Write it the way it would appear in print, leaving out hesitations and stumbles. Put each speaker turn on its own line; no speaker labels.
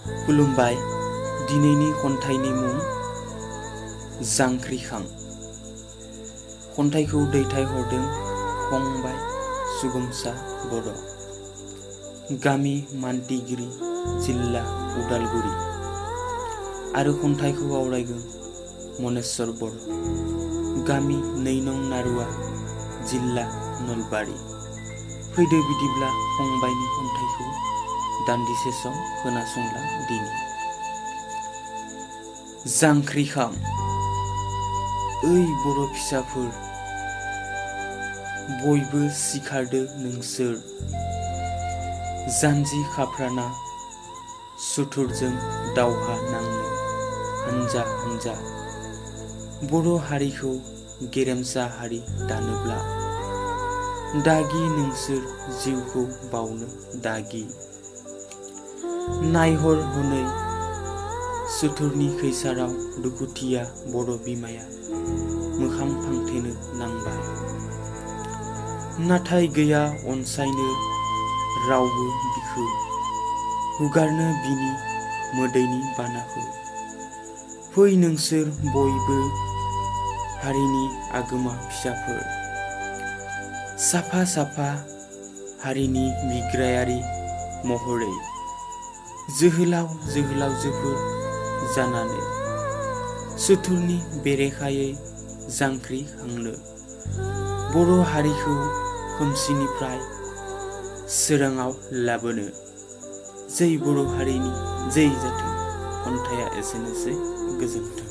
खुलुमबाय। दिनैनि खन्थाइनि मुं जांख्रिखां। खन्थाइखौ दैथायहरदों फंबाय सुगुमसा बर'। गामि मान्थिगिरि, जिल्ला उदालगुरि। आरो खन्थाइखौ आवरायगोन मनेस्वर बर'। गामि 2 नं नारुवा, जिल्ला नलबारि। फैदो बिदिब्ला फंबायनि खन्थाइखौ दान्दिसे सम खोनासंला दिनि। जांख्रिखां। ओइ बर' फिसाफोर, बयबो सिखारदो नोंसोर। जानजि खाफ्राना सुथुरजों दावहा नांनो हानजा हानजा। बर' हारिखौ गेरेमसा हारि दानोब्ला दागि नोंसोर जिउखौ बावनो दागि। नायहर हनै सुथुरनि खैसाराव दुखुथिया बर' बिमाया मोखां फांथेनो नांबाय। नाथाय गैया अनसायनो रावबो बिखौ, हुगारनो बिनि मोदैनि बानाखौ। फै नोंसोर बयबो हारिनि आगोमा फिसाफोर, साफा साफा हारिनि बिग्रायारि महरै जोहोलाव जोहोलावजोफोर जानानै सुथुरनि बेरेखायै जांख्रिखांनो। बर' हारिखौ खोमसिनिफ्राय सोराङाव लाबोनो। जै बर' हारिनि जै जाथों। खन्थाइया एसेनोसै। गोजोन्थों।